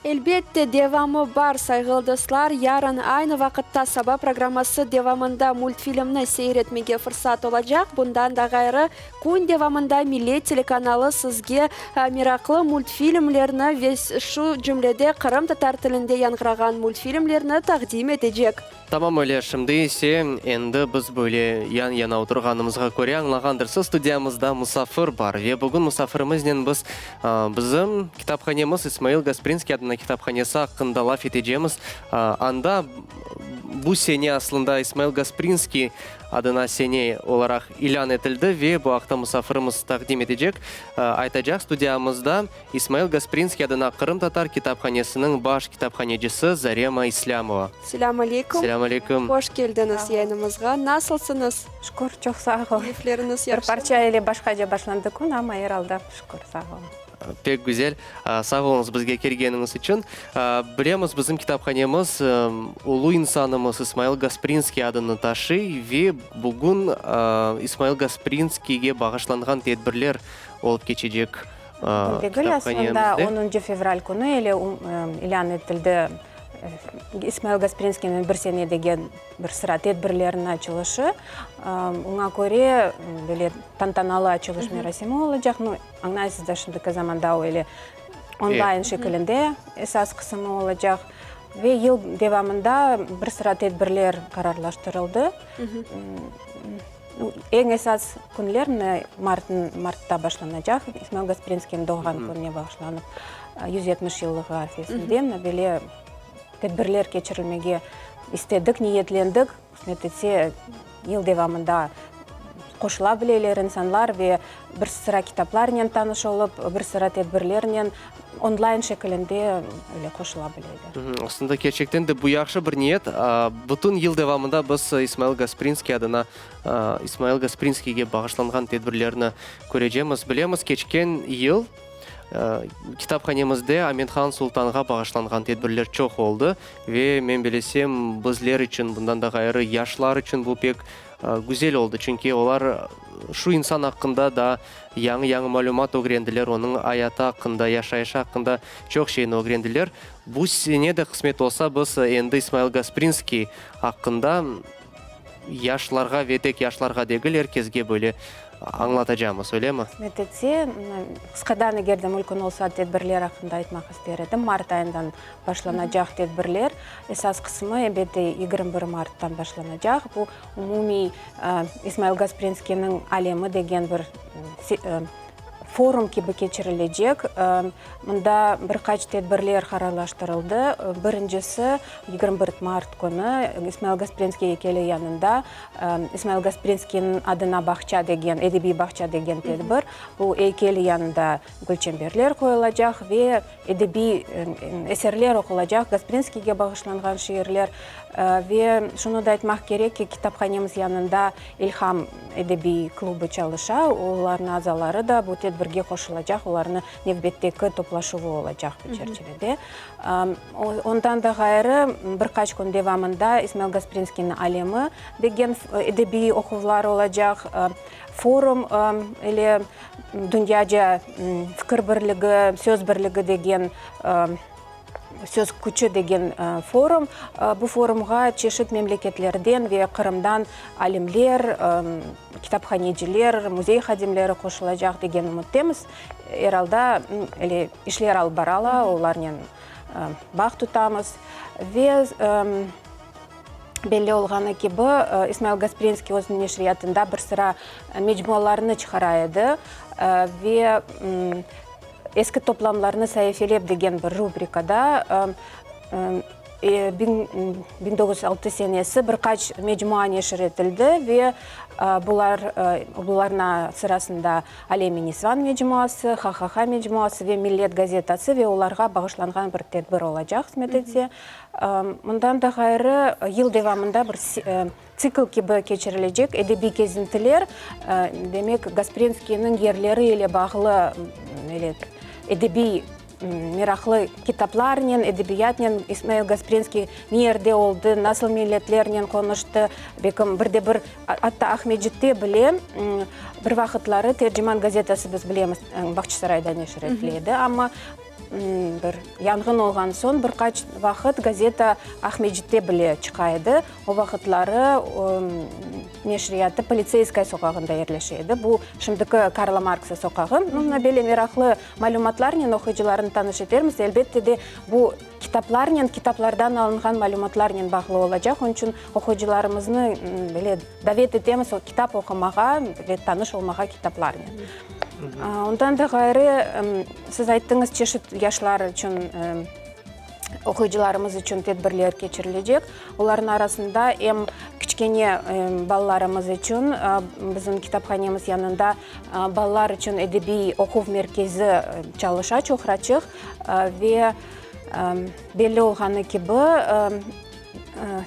Elbette, devamı bar, sayğılı dostlar, yarın aynı vaqıtta saba programması devamında multfilmni seyir etmege fırsat olacaq. Bundan da ğayrı, kün devamında Millet telekanalı sizge meraqlı multfilmlerni ve şu cümlede qırımtatar tilinde yañğırağan multfilmlerni taqdim etecek. Tamam öyle, şimdi ise endi biz böyle yan-yana oturğanımızğa köre añlağandırsız, studiyamızda musafir bar ve bugün musafirimiznen biz bizim kitaphanemiz İsmail Gasprinskiy adına kitaphanesi aqqında laf etecemiz. Anda bu sene aslında İsmail Gasprinskiy adına sene olaraq ilân etildi ve bu aqta musafirimiz taqdim etecek, aytacaq. Studiyamızda İsmail Gasprinskiy adına Qırımtatar kitaphanesiniñ baş kitaphanecisi Zarema İslâmova. Selâm aleyküm. Selâm aleyküm. Hoş keldiñiz yayınımızğa. Nasılsıñız? Şükür, çoq sağ ol. Keyfleriñiz yahşı? Bir parça ile başqaca başlandı kün, amma er alda şükür, sağ ol. Pek güzel. Sağ oluñız bizge kelgeniñiz içün. Bilemiz, bizim kitaphanemiz ulu insanımız İsmail Gasprinskiy adını taşıy ve bugün İsmail Gasprinskiyge bağışlanğan tedbirler olıp keçecek Bugün degil, aslında, onuncı fevral künü ele ilân etildi İsmail Gasprinskiyniñ bir sene degen bir sıra tedbirleriniñ açılışı. Oña köre, böyle tantanalı açılış merasimi olacaq. Nu, añlaysız da, şimdiki zamanda öyle onlayn şekilinde esas qısımı olacaq. Ve yıl devamında bir sıra tedbirler qararlaştırıldı. Eñ esas künler mına martnıñ, martta başlanacaq, İsmail Gasprinskiyniñ doğğan kününe bağışlanıp, 170 yıllığı arfesinde mına böyle tedbirler keçirilmege istedik, niyetlendik. Qısmet etse, yıl devamında qoşula bileler insanlar ve bir sıra kitaplarnen tanış olıp, bir sıra tedbirlernen onlayn şekilinde öyle qoşula bileler. Aslında, kerçekten de bu yahşı bir niyet. Bütün yıl devamında biz İsmail Gasprinskiy adına, İsmail Gasprinskiyge bağışlanğan tedbirlerni körecemiz. Bilemiz, keçken yıl kitaphanemizde Amet-Han Sultanğa bağışlanğan tedbirler çoq oldı. Ve men bilesem, bizler içün, bundan da ğayrı, yaşlar içün bu pek güzel oldı, çünki olar şu insan aqqında da yañı-yañı malümat ögrendiler, onıñ ayatı aqqında, yaşayışı aqqında çoq şeyni ögrendiler. Bu sene de, qısmet olsa, biz endi İsmail Gasprinskiy aqqında yaşlarğa ve tek yaşlarğa degil, er kesge böyle añlatacamız, öylemi? Qısmet etse, qısqadan eger de mümkün olsa, tedbirler aqqında aytmaq ister edim. Mart ayından Başlanacaq tedbirler esas qısmı, elbette, 21 marttan başlanacaq. Bu umumiy İsmail Gasprinskiyniñ alemi degen bir forum kibi keçirilecek. Mında bir qaç tedbirler qararlaştırıldı. Birincisi, 21 mart künü İsmail Gasprinskiy eykeli yanında İsmail Gasprinskiyniñ adına bağça degen, edebiy bağça degen tedbir. Bu eykel yanında gülçemberler qoyulacaq ve edebiy eserler oqulacaq, Gasprinskiyge bağışlanğan şiirler. Ve şunı da aytmaq kerek ki, kitaphanemiz yanında İlham edebiy klubı çalışa, olarnıñ azaları da bu tedbirge qoşulacaq, olarnıñ nevbetteki toplaşuvı olacaq bu çerçivede. Ondan da ğayrı, bir qaç kün devamında İsmail Gasprinskiyniñ alemi degen edebiy oquvlar olacaq, forum ile Dünyaca fikir birligi, söz birligi degen, söz küçü degen forum. Bu forumğa çeşit memleketlerden ve Qırımdan alimler, kitaphaneciler, müzey hadimleri qoşulacaq degen ümüttemiz. Er alda ele işler alıp barala, olarnen bağ tutamız. Ve Belli olğanı kibi, İsmail Gasprinskiy özüniñ neşriyatında bir sıra mecmualarnı çıqara edi ve Eski toplamlarnı saifelep degen bir rubrikada 1906 senesi bir qaç mecmua neşir etildi ve bular, bularnıñ sırasında Alem-i nisvan mecmuası, Ha-ha-ha mecmuası ve Millet gazetası ve olarğa bağışlanğan bir tedbir olacaq, qısmet etse. Bundan da ğayrı, yıl devamında bir tsikl kibi keçirilecek edebiy kezintiler, demek, Gasprinskiyniñ yerleri ile bağlı edebiy meraqlı kitaplarnen, edebiyatnen, İsmail Gasprinskiy ne yerde oldı, nasıl milletlernen qonuştı, belkim, bir de bir, atta Aqmescitte bile bir vaqıtları Terciman gazetası, biz bilemiz, Bağçasarayda neşir etile edi, amma. Bir yanğın olğan soñ bir qaç vaqıt gazeta Aqmescitte bile çıqa edi. O vaqıtları neşriyatı Politseyskaya soqağında yerleşe edi. Bu, şimdiki Karla Marksa soqağı. Mına böyle meraqlı malümatlarnen oquyıcılarnı tanış etermiz. Elbette de, bu kitaplarnen, kitaplardan alınğan malümatlarnen bağlı olacaq. Onıñ içün oquyıcılarımıznı böyle davet etemiz kitap oqumağa ve tanış olmağa kitaplarnen. Ondan da ğayrı, siz ayttıñız, çeşit yaşlar içün, oquyıcılarımız içün tedbirler keçirilecek. Olarnıñ arasında em kiçkene balalarımız içün bizim kitaphanemiz yanında balalar içün edebiy oquv merkezi çalışa Çoqraçıq ve belli olğanı kibi,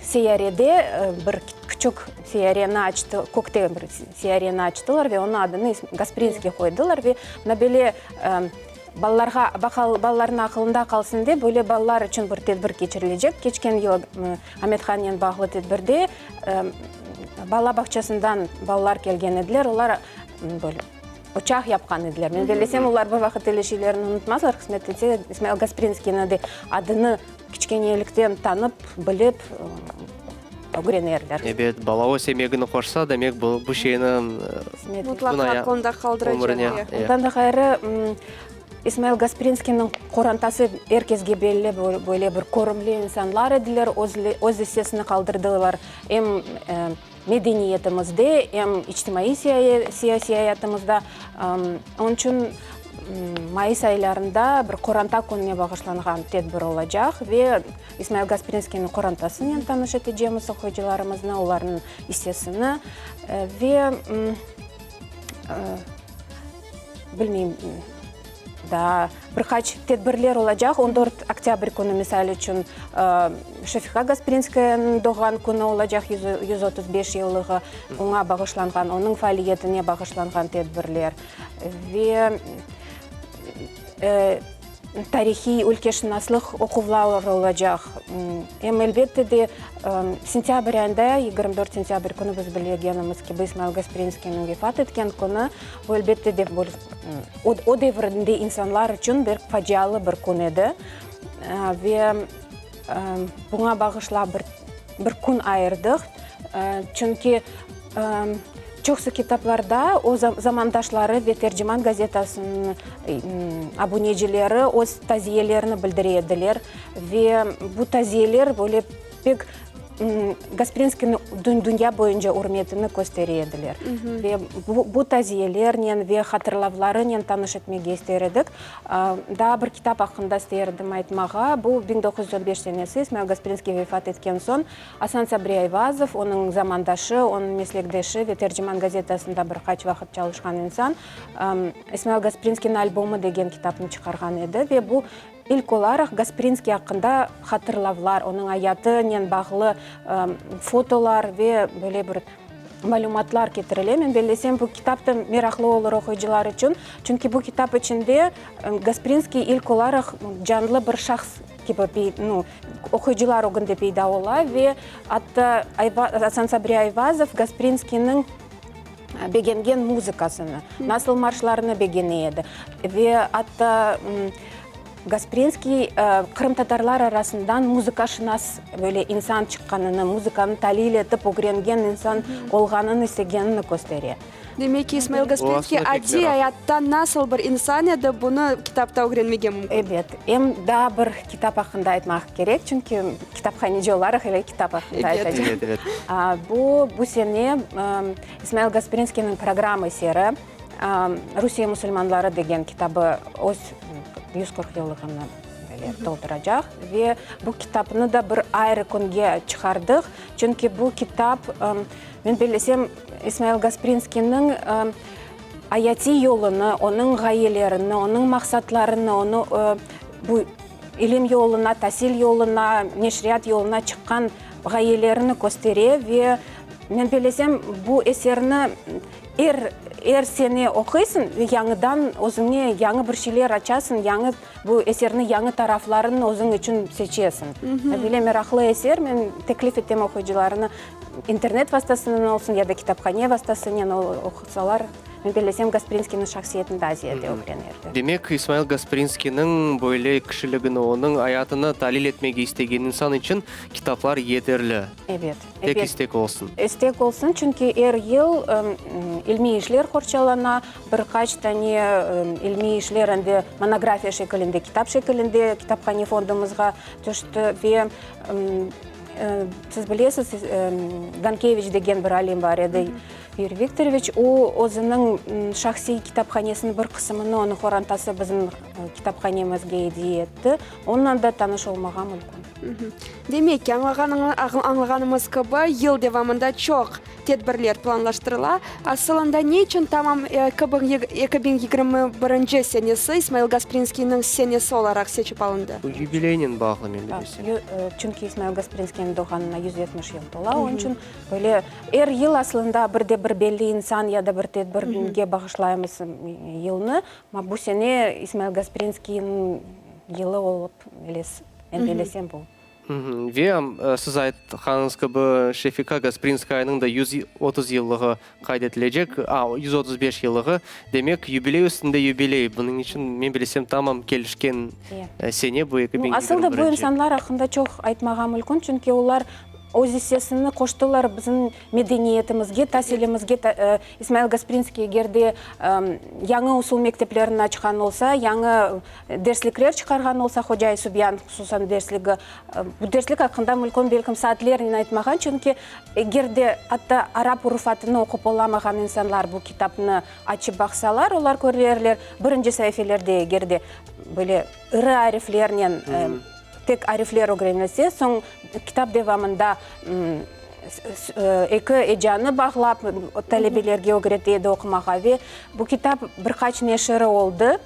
Seyyarede bir küçük seyyareni açtı, kökte bir seyyareni açtılar ve onıñ adını Gasprinskiy qoydılar ve mına böyle balalarğa, balalarnıñ aqılında qalsın dep, böyle balalar içün bir tedbir keçirilecek. Keçken yıl Amethannen bağlı tedbirde bala bağçasından balalar kelgen ediler, olar böyle Uçaq yapqan ediler. Men bellesem, olar bir vaqıt öyle şeylerni unutmazlar, qısmet etse, İsmail Gasprinskiyni de adını kiçkenelikten tanıp, bilip ögrenerler. Ebet, bala öz emegini qoşsa, demek, bu, bu şeyni Mutlaqa aqlında qaldıracaq. Ondan da ğayrı, İsmail Gasprinskiyniñ qorantası er kesge belli, böyle bir körümli insanlar ediler, öz issesini qaldırdılar em medeniyetimizde, em içtimaiy siyasiy ayatımızda. Onıñ içün mayıs aylarında bir qoranta kününe bağışlanğan tedbir olacaq ve İsmail Gasprinskiyniñ qorantasınen tanış etecemiz oquyıcılarımıznı, olarnıñ issesini ve Bilmeyim, daa bir qaç tedbirler olacaq. 14 oktâbr künü, misal içün, Şefiqa Gasprinskayanıñ doğğan künü olacaq, 135 yıllığı, oña bağışlanğan, onıñ faaliyetine bağışlanğan tedbirler. Ve Tarihiy, ülkeşınaslıq oquvlar olacaq. Em, elbette de, sentâbr ayında, 24 sentâbr künü biz bilgenimiz kibi, İsmail Gasprinskiyniñ vefat etken künü, bu, elbette de, bir o devirinde insanlar içün bir facialı bir kün edi. Ve buña bağışlap bir bir kün ayırdıq, çünki çoqusı kitaplarda o zamandaşları ve Terciman gazetasınıñ abunecileri öz taziyelerini bildire ediler ve bu taziyeler böyle pek Gasprinskiyniñ dünya boyunca ürmetini köstere ediler. Ve bu taziyelernen ve hatırlavlarınen tanış etmege ister edik. Daa bir kitap aqqında ister edim aytmağa. Bu, 1915 senesi, İsmail Gasprinskiy vefat etken soñ, Asan Sabri Ayvazov, onıñ zamandaşı, onıñ meslekdeşi ve Terciman gazetasında bir qaç vaqıt çalışqan insan, İsmail Gasprinskiyniñ albomı degen kitapnı çıqarğan edi ve bu ilk olaraq Gasprinskiy aqqında hatırlavlar, onıñ ayatınen bağlı fotolar ve böyle bir malümatlar ketirile. Men bellesem, bu kitap da meraqlı olur oquyıcılar içün, çünki bu kitap içinde Gasprinskiy ilk olaraq canlı bir şahs kibi, nu, oquyıcılar ögünde peyda ola ve atta Asan Sabri Ayvazov Gasprinskiyniñ begengen muzıkasını, nasıl marşlarını begene edi ve atta Gasprinskiy qırımtatarlar arasından muzıkaşınas böyle insan çıqqanını, muzıkanı talil etip ögrengen insan olğanını istegenini köstere. Demek ki, İsmail Gasprinskiy adiy ayatta nasıl bir insan edi, bunı kitapta ögrenmege mümkün. Ebet. Em daa bir kitap aqqında aytmaq kerek, çünki kitaphaneci olaraq ele kitap aqqında aytacağım. Evet, evet. Bu, bu sene İsmail Gasprinskiyniñ programma eseri. Rusiye musulmanları degen kitabı öz 140 yıllığını böyle tolduracaq ve bu kitapnı da bir ayrı künge çıqardıq, çünki bu kitap, men bellesem, İsmail Gasprinskiyniñ ayatiy yolunı, onıñ ğayelerini, onıñ maqsatlarını, onı bu ilim yoluna, tasil yoluna, neşriyat yoluna çıqqan ğayelerini köstere ve men bellesem, bu eserni Er, er sene oquysıñ ve yañıdan özüñe yañı bir şeyler açasıñ, yañı bu eserniñ yañı taraflarını özüñ içün seçesiñ. Böyle meraqlı eser, men teklif etem oquyıcılarına. İnternet vastasınen olsun ya da kitaphane vastasınen oqusalar, men bellesem, Gasprinskiyniñ şahsiyetini daa ziyade ögrenerler. Demek, İsmail Gasprinskiyniñ böyle kişiligini, onıñ ayatını talil etmege istegen insan içün kitaplar yeterli. Ebet. Tek istek olsun. İstek olsun, çünki er yıl ilmiy işler qorçalana, bir qaç tane ilmiy işler endi monografiya şekilinde, kitap şekilinde kitaphane fondumızğa tüşti ve Siz bilesiz, Dankeviç degen bir alim bar edi, Yuriy Viktoroviç. O, özüniñ şahsiy kitaphanesiniñ bir qısımını onıñ qorantası bizim kitaphanemizge ediye etti. Onunla da tanış olmağa mümkün. Demek ki, añlağanımız kibi, yıl devamında çoq tedbirler planlaştırıla. Asılında, ne içün tamam 2021 senesi İsmail Gasprinskiyniñ senesi olaraq seçip alındı? Bu yubileynen bağlı, men bilesem. Çünki İsmail Gasprinskiyniñ doğğanına 170 yıl tola, onıñ içün böyle er yıl aslında bir de bir belli insan ya da bir tedbirge bağışlaymız yılnı. Amma bu sene İsmail Gasprinskiyniñ yılı olıp, men bilesem bu. Ve siz aytqanıñız kibi, Şefika Gasprinskayanıñ da 130 yıllığı qayd etilecek, a, 135 yıllığı. Demek, yubiley üstünde yubiley. Bunıñ içün, men bilsem, tamam kelişken sene bu, 2021. Asıl da bu insanlar aqqında çoq aytmağa mülkün, çünki olar öz issesini qoştılar bizim medeniyetimizge, tasilimizge. İsmail Gasprinskiy eger de yañı usul mekteplerini açqan olsa, yañı Derslikler çıqarğan olsa, Hocay Subyan, hususan, dersligi, bu derslik aqqında mülkün belkim saatlernen aytmağan, çünki eger de atta arap urufatını oqup olamağan insanlar bu kitapnı açıp baqsalar, olar körerler, birinci saifelerde eger de böyle iri ariflernen tek arifler ögrenilse, soñ kitap devamında eki ecanı bağlap talebelerge ögrete edi oqumağa ve bu kitap bir qaç neşiri oldı.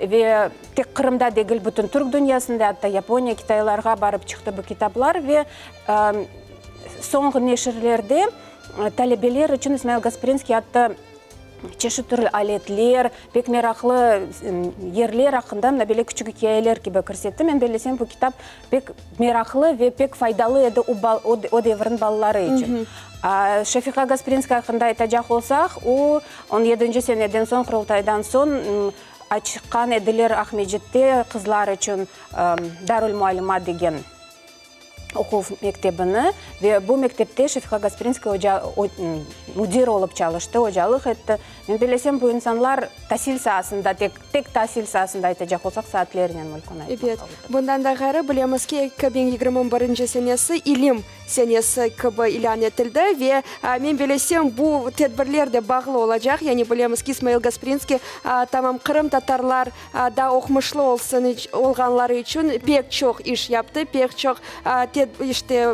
Ve tek Qırımda degil, bütün türk dünyasında, atta Yaponiya, Kitaylarğa barıp çıqtı bu kitaplar. Ve soñğı neşirlerde talebeler içün İsmail Gasprinskiy atta çeşit türlü aletler, pek meraqlı yerler aqqında mına böyle küçük ikâyeler kibi kirsetti. Men bellesem, bu kitap pek meraqlı ve pek faydalı edi o devirniñ balaları içün. Şefiqa Gasprinskaya aqqında aytacaq olsaq, o, on yedinci seneden soñ, Qurultaydan soñ açqan ediler Aqmescitte qızlar içün Darülmuallimat degen oquv mektebini ve bu mektepte Şefiqa Gasprinskaya oca, müdir olıp çalıştı, ocalıq etti. Men bellesem, bu insanlar tasil saasında, tek, tek tasil saasında aytacaq olsaq, saatlernen mülkün aytmaq Ebet. Bundan da ğayrı, bilemiz ki, 2021 senesi ilim senesi kibi ilân etildi ve, men bilesem, bu tedbirler de bağlı olacaq. Yani bilemiz ki, İsmail Gasprinskiy tamam qırımtatarlar da oqumışlı olsun olğanları içün pek çoq iş yaptı, pek çoq işte,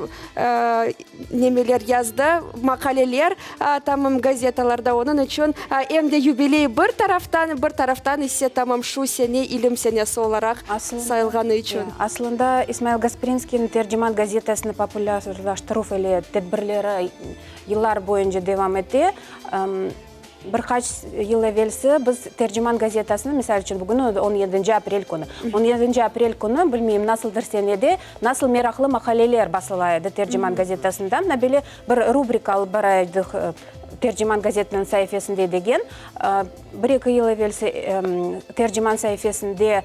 nemeler yazdı, maqaleler tamam gazetalarda. Onıñ içün em de yubiley bir taraftan, bir taraftan ise tamam şu sene ilim senesi olaraq sayılğanı içün. Aslında İsmail Gasprinskiyniñ Terciman gazetasını populârlaştıruv ile tedbirleri yıllar boyunca devam ete. Bir qaç yıl evelsi biz Terciman gazetasını, misal içün, bugün on yedinci aprel künü, on yedinci aprel künü, bilmeyim, nasıldır senede, nasıl meraqlı maqaleler basıla edi Terciman gazetasında, mına böyle bir rubrika alıp bara edik Terciman gazetiniñ saifesinde degen. Bir-eki yıl evelsi Terciman saifesinde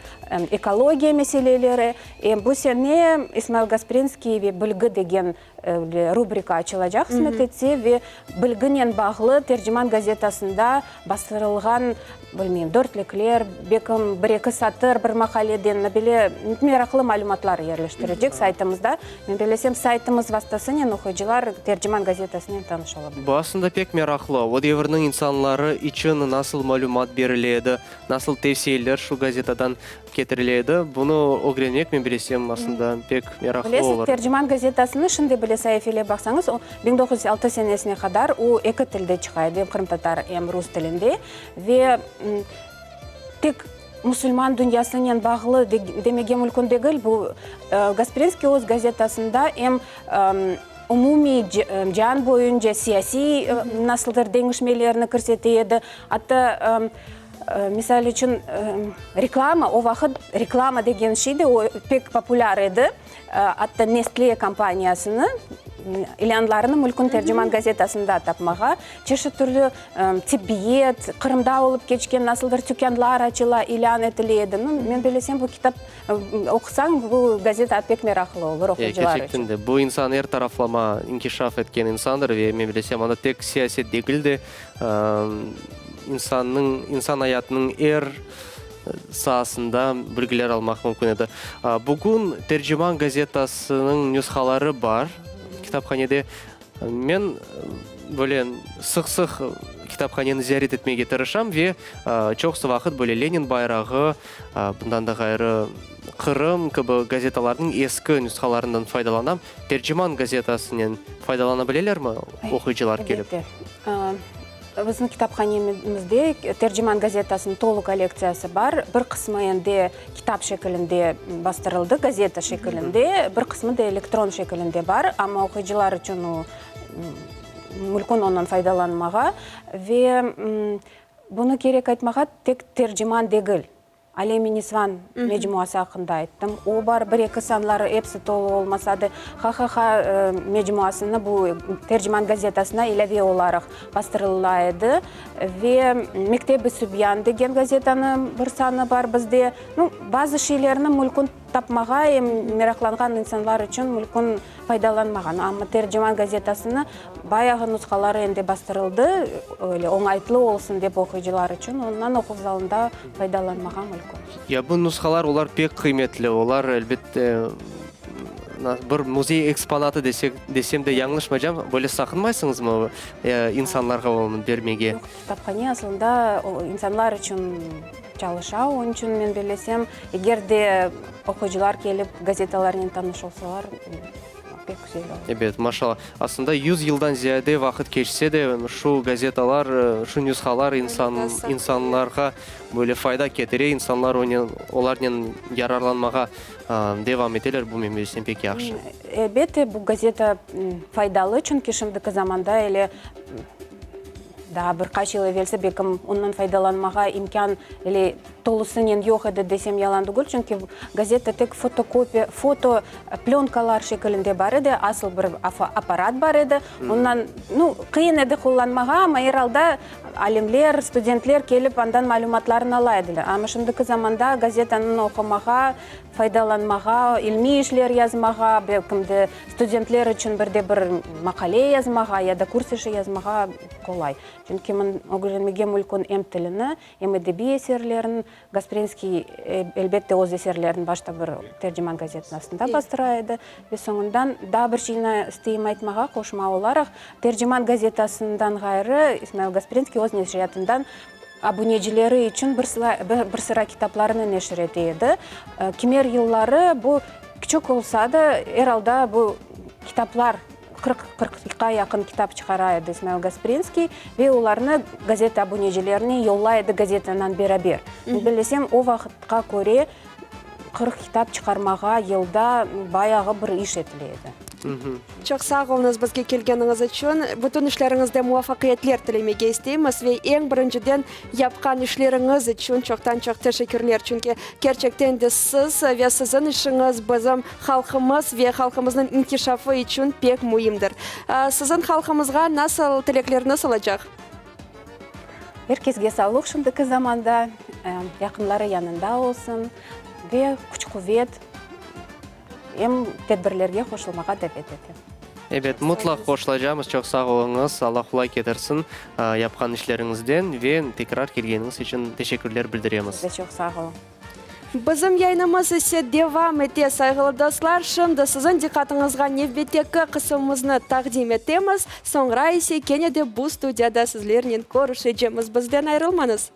ekologiya meseleleri, em bu sene İsmail Gasprinskiy ve bilgi degen rubrika açılacaq qısmet etse ve bilginen bağlı Terciman gazetasında bastırılğan, bilmeyim, dörtlikler, belkim bir-eki satır bir maqaleden, böyle meraqlı malümatlar yerleştirecek saytımızda. Men bellesem, saytımız vastasınen oquyıcılar Terciman gazetasınen tanış ola bilir. Bu aslında pek meraqlı. O devirniñ insanları içün nasıl malümat berile edi, nasıl tevsiyeler şu gazetadan ketirile edi, bunı ögrenmek, men bilesem, aslında pek meraqlı Bilesiz, olur. Terciman gazetasını şimdi bile saifelep baqsañız, o, 1906 senesine qadar o, eki tilde çıqa edi, em qırımtatar, em rus tilinde ve tek musulman dünyasınen bağlı demege mülkün degil, bu, Gasprinskiy öz gazetasında em umumiy cian boyunca siyasiy nasıldır deñişmelerni kirsete edi, atta misal içün, reklama, o vaqıt reklama degen şey de o pek populâr edi, atta Nestle kompaniyasını. İlânlarını mülkün Terciman gazetasında tapmağa, çeşit türlü tibbiyet, Qırımda olıp keçken nasıldır tükânlar açıla, ilân etile edi. Nu, men bellesem, bu kitap oqusañ, bu gazeta pek meraqlı olur oquyıcılar içün. Kerçekten de, bu insan er taraflama inkişaf etken insandır ve men bilesem, anda tek siyaset degil de, insannıñ, insan ayatınıñ er saasında bilgiler almaq mümkün edi. Bugün Terciman gazetasınıñ nüshaları bar kitaphanede. Men böyle sıq-sıq kitaphaneni ziyaret etmege tırışam ve çoqusı vaqıt böyle Lenin bayrağı, bundan da ğayrı Qırım kibi gazetalarnıñ eski nüshalarından faydalanam. Terciman gazetasınen faydalana bilelermi oquyıcılar kelip? Elbette. Bizim kitaphanemizde Terciman gazetasınıñ tolu kollektsiyası bar. Bir qısmı endi kitap şekilinde bastırıldı, gazeta şekilinde, bir qısmı da elektron şekilinde bar, amma oquyıcılar içün o mülkün ondan faydalanmağa. Ve bunı kerek aytmağa, tek Terciman degil, Alem-i Nisvan mecmuası aqqında ayttım. O bar, bir-eki sanları episi tolu olmasa da, Ha-ha-ha mecmuasını bu Terciman gazetasına ilâve olaraq bastırıla edi. Ve Mekteb-i Sübyan degen gazetanıñ bir sanı bar bizde. Nu, bazı şeylerni mülkün tapmağa, em meraqlanğan insanlar içün mülkün faydalanmağan. Amma Terciman gazetasını bayağı nushaları endi bastırıldı, öyle oñaytlı olsun dep oquyıcılar içün, ondan oquv zalında faydalanmağa mülkün. Ya bu nushalar, olar pek qıymetli, olar, elbette, bir müzey eksponatı desek, desem de yañlışmaycam. Böyle saqınmaysıñızmı insanlarğa onı bermege? Yoq, kitaphane aslında insanlar içün çalışa, onıñ içün men bellesem, eger de oquyıcılar kelip gazetalarnen tanış olsalar, pek güzel olur. Ebet, maşallah. Aslında 100 yıldan ziyade vaqıt keçse de, şu gazetalar, şu nüshalar insan, insanlarğa böyle fayda ketire, insanlar onen, olarnen yararlanmağa devam eteler, bu men bilsem pek yahşı. Elbette, bu gazeta faydalı, çünki şimdiki zamanda ele Daa bir qaç yıl evelsi belkim ondan faydalanmağa imkân ele tolusınen yoq edi desem yalan tügül, çünki gazeta tek fotokopiya, foto plönkalar şekilinde bar edi, asıl bir apparat bar edi. Ondan, nu, qıyın edi qullanmağa, amma er alda alimler, studentler kelip andan malümatlarını ala ediler. Amma şimdiki zamanda gazetanı oqumağa, faydalanmağa, ilmiy işler yazmağa, belkim de studentler içün bir de bir maqale yazmağa ya da kurs işi yazmağa qolay. Çünki ögrenmege mülkün em tilini, em edebiy eserlerini. Gasprinskiy, elbette, öz eserlerini başta bir Terciman gazetasında bastıra edi ve soñundan daa bir şeyni isteyim aytmağa, qoşma olaraq, Terciman gazetasından ğayrı İsmail Gasprinskiy öz neşriyatından Abunecileri içün bir sıra kitaplarını neşir ete edi. Kimer yılları bu küçük olsa da, er alda bu kitaplar, qırqqa yaqın kitap çıqara edi İsmail Gasprinskiy ve olarnı gazeta abunecilerine yollay edi gazetanan beraber. Men bellesem, o vaqıtqa köre 40 kitap çıqarmağa yılda bayağı bir iş etile edi. Çoq sağ oluñız bizge kelgeniñiz içün. Bütün işleriñizde muvafaqiyetler tilemege isteymiz ve eñ birinciden yapqan işleriñiz içün çoqtan-çoq teşekkürler. Çünki kerçekten de siz ve siziñ işiñiz bizim halqımız ve halqımıznıñ inkişafı içün pek müimdir. Siziñ halqımızğa nasıl tilekleriñiz olacaq? Er kesge sağlıq şimdiki zamanda, yaqınları yanında olsun ve küç-quvet. Em tedbirlerge qoşulmağa davet etem. Ebet, mutlaq qoşulacamız. Çoq sağ oluñız. Alla qulay ketirsin yapqan işleriñizden ve tekrar kelgeniñiz içün teşekkürler bildiremiz. Siz de çoq sağ oluñ. Bizim yayınımız ise devam ete, sayğılı dostlar. Şimdi siziñ diqqatıñızğa nevbetteki qısımımıznı taqdim etemiz, soñra ise kene de bu studiyada sizlernen körüşecemiz. Bizden ayırılmañız.